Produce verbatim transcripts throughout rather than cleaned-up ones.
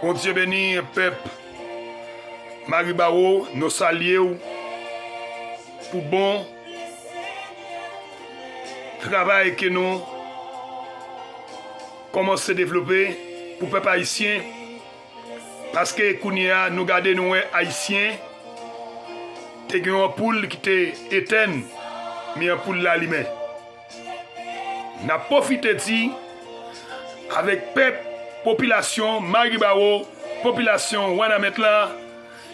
Bondye beni pèp Maribawo, nou salye w pou bon travay ke nou kòmanse devlope pou pèp ayisyen, paske kounye a nou gade nou wè ayisyen te gen yon anpoul ki te etèn, men anpoul la limen. N ap pwofite di avèk pèp, popilasyon Maribawo, popilasyon Wanament la,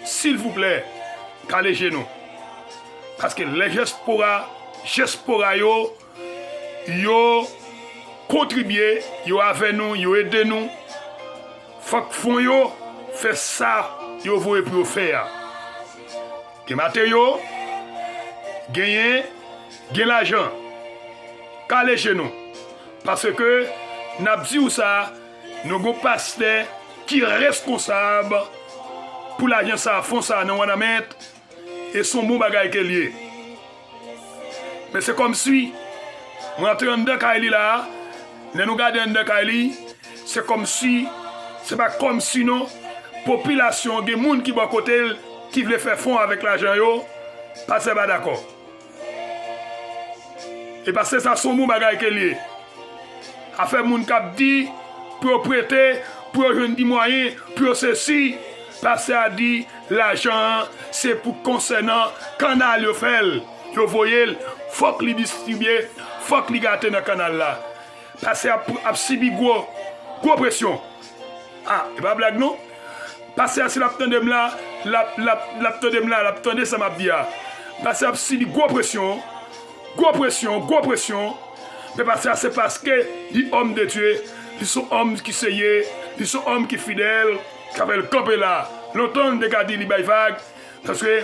silvouplè, kale je nou. Paske lè dyaspora, dyaspora yo, yo kontribye, yo avè nou, yo ede nou, fòk fon yo fè sa yo voye pou yo fè a. Gen materyo, genyen, gen lajan. Kale je nou. Paske n ap di w sa, nou gon pastè ki reskonsab pou lajan sa, fon sa nan Wanament, e se yon bon bagay ke l ye. Men se kòmsi mwen antre anndan kay li la, lè nou gade anndan kay li, se kòmsi, se pa kòmsi non, popilasyon, gen moun ki bò kote l, ki vle fè fon avèk lajan yo, pastè pa dakò. E pastè sa se yon bon bagay ke l ye. Afè moun k ap di pou yo prete, pou yo jwenn di mwayen, pou yo sesi, pastè a di lajan an se pou konsènan kannal yo fè l, yo voye l, fòk li distribye, fòk li gate nan kannal la. Pastè ap, ap sibi gwo, gwo presyon. A, e pa blag non. Pastè a, si l ap tande m la, l ap, l ap, l ap tande m la, l ap tande sa m ap di a. Pastè a ap sibi gwo presyon, gwo presyon, gwo presyon. Men pastè a, se paske li homme de Dieu, li se yon òm ki serye, li se yon òm ki fidèl, k ap fè l kanpe la. Lontan, n te ka di li bay vag, paske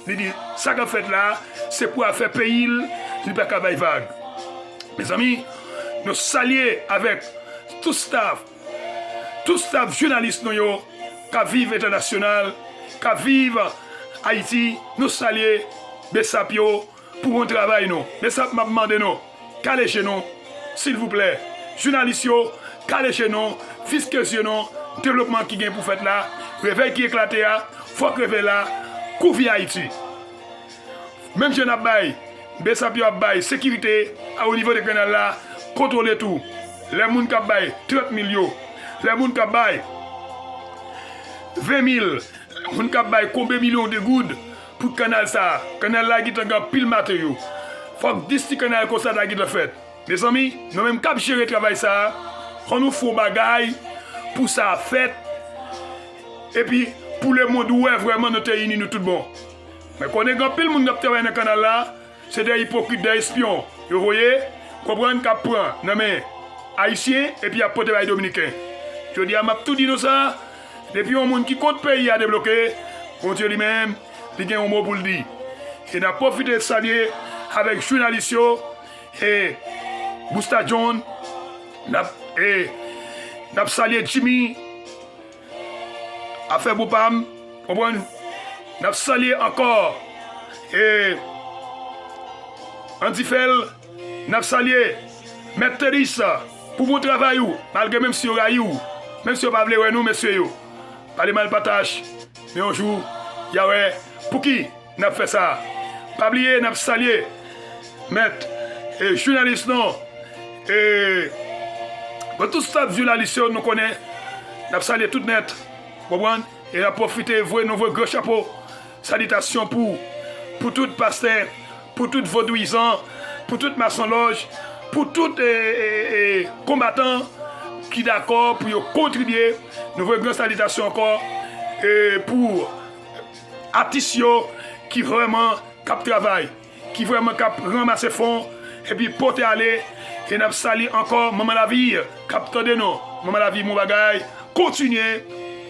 li di sa k ap fèt la, se pou afè peyi l, li pa ka bay vag. Mezanmi, nou salye avèk tout staff, tout staff jounalis nou yo, k ap viv entènasyonal, k ap viv Ayiti, nou salye BSAP yo pou bon travay nou. BSAP, m ap mande nou, kale je nou, silvouplè. Jounalis yo, kale je nou, fiske zye nou, devlopman ki gen pou fèt la, revèy ki eklate a, fòk revèy la kouvri Ayiti. Menm jan n ap bay, BSAP yo ap bay sekirite a o nivo de kannal la, kontwole tou. Lè moun k ap bay trant mil yo, lè moun k ap bay ven mil, moun k ap bay konbe milyon de goud pou kannal sa a, kannal la gentan gen anpil materyo. Fòk dis ti kannal konsa ta gentan fèt. Mezanmi, nou menm k ap jere travay sa a, fò nou fè yon bagay pou sa a fèt. Epi, pou lemonn wè vrèman nou te ini nou tout bon. Men konnen gen anpil moun k ap travay nan kannal la, se de ipokrit, de espyon yo voye, konprann, k ap pran nan men Ayisyen epi y ap pote bay Dominiken. Jodi a, m ap tou di nou sa, depi yon moun ki kont peyi a debloke, Bondye li menm, li gen yon mo pou l di. E n ap pwofite salye avèk jounalis yo, e Busta John, n ap, e, n ap salye Jimmy, afè boupa m, konprann? N ap salye ankò, e, Andy Fel, n ap salye Mèt Telis pou bon travay ou, malgre menm si yo rayi w, menm si yo pa vle wè nou, mesye yo, pale mal pa tach, men yon jou, y a wè pouki n ap fè sa. Pa bliye, n ap salye mèt, e, jounalis nou, e, bon, tout staff jounalis yo, nou konnen, n ap salye tout nèt, konprann? E n ap pwofite voye, nou voye gran chapo, salitasyon pou, pou tout pastè, pou tout vodouyizan, pou tout masonlòj, pou tout, e, e, e, konbatan ki dakò pou yo kontribye. Nou voye gran salitasyon ankò, e, pou atis yo ki vrèman k ap travay, ki vrèman k ap ranmase fon, epi pote ale. E n ap salye ankò Manman Lavi k ap tande nou. Manman Lavi, bon bagay, kontinye,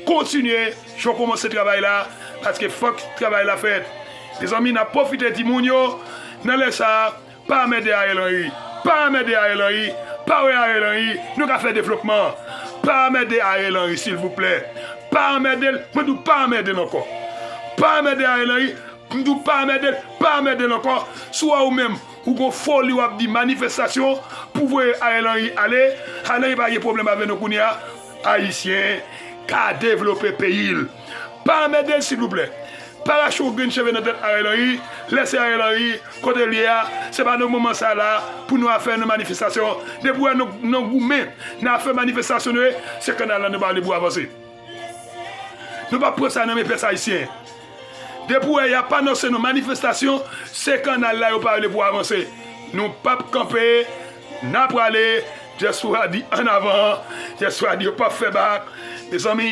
kontinye, jan w kòmanse travay la, paske fòk travay la fèt. Mezanmi, n ap pwofite di moun yo, nan lè sa a, pa anmède Ariel Henry. Pa anmède Ariel Henry. Pa wè Ariel Henry, nou ka fè devlopman. Pa anmède Ariel Henry, silvouplè. Pa anmède l. Mwen di w, pa anmède l ankò. Pa anmède Ariel Henry. M di w, pa anmède l. Pa anmède l ankò. Si w wè ou menm, ou gon foli, w ap di manifestasyon pou voye Ariel Henry ale. Ariel Henry pa gen pwoblèm avè nou kounye a. Ayisyen, ka devlope peyi l. Pa anmède l, silvouplè. Pa rache yon grenn cheve nan tèt Ariel Henry. Lè se Ariel Henry, kote l ye a, se pa nan moman sa la pou nou al fè nan manifestasyon. Depi w wè nou, nou goumen, n a fè manifestasyon nou ye, se kannal la nou pa vle pou avanse. Nou p ap pran sa nan men pèp ayisyen. Depi w wè y ap anonse nou manifestasyon, se kannal la yo pa vle pou avanse. Nou p ap kanpe, n a prale. Dyaspora di an avan, dyaspora di yo p ap fè bak. Mezanmi,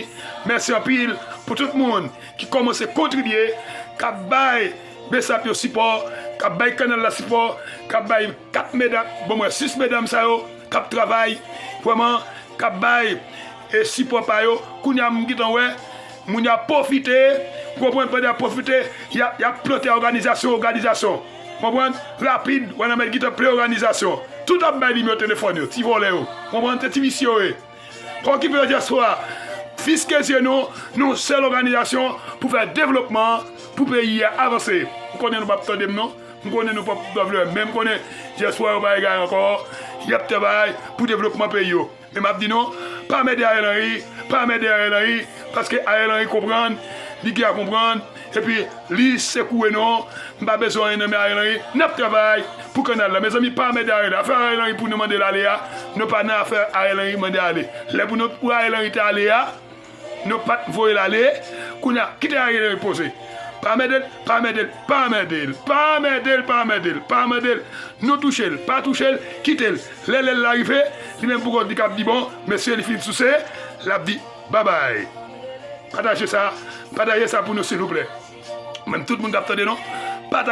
mèsi anpil pou tout moun ki kòmanse kontribye, k ap bay Besap yo sipò, k ap bay kannal la sipò, k ap bay kat medam, bon, mwen, sis medam sa yo k ap travay, vrèman, k ap bay e sipò pa yo. Kounye a, m gentan wè moun y ap pwofite, w konprann, pandan y ap pwofite, y ap, y ap plante òganizasyon, òganizasyon. W konprann? Rapid, w wè nan men gentan plen òganizasyon. Tout ap bay nimewo telefòn yo, ti vòlè yo. W konprann? Se ti visye yo ye. Pa okipe yo, dyaspora. Fiske zye nou, nou sèl òganizasyon pou fè devlopman, pou peyi a avanse. M konnen nou p ap tande m non. M konnen nou p ap vle wè m, men m konnen dyaspora yo pa egare ankò. Y ap travay pou devlopman peyi yo. Men m ap di nou, pa anmède Ariel Henry, pa anmède Ariel Henry, paske Ariel Henry konprann, li gen a konprann, epi li sekouwe nou. M pa bezwen anyen nan men Ariel Henry. N ap travay pou kannal la. Mezanmi, pa anmède Ariel Henry. Afè Ariel Henry pou nou mande l ale a, nou pa nan afè Ariel Henry mande ale. Lè pou nou, pou Ariel Henry te ale a, nou pa t voye l ale. Kounye a, kite Ariel Henry poze. Pa anmède l, pa anmède l, pa anmède l, pa anmède l, pa anmède l, pa anmède l. Nou touche l, pa touche l, kite l. Lè lè l la rive, li menm pou kont li k ap di, bon, mesye, li fin souse, l ap di, babay. Pataje sa, pataje sa pou nou, silvouplè. Menm tout moun k ap tande nou, pataje.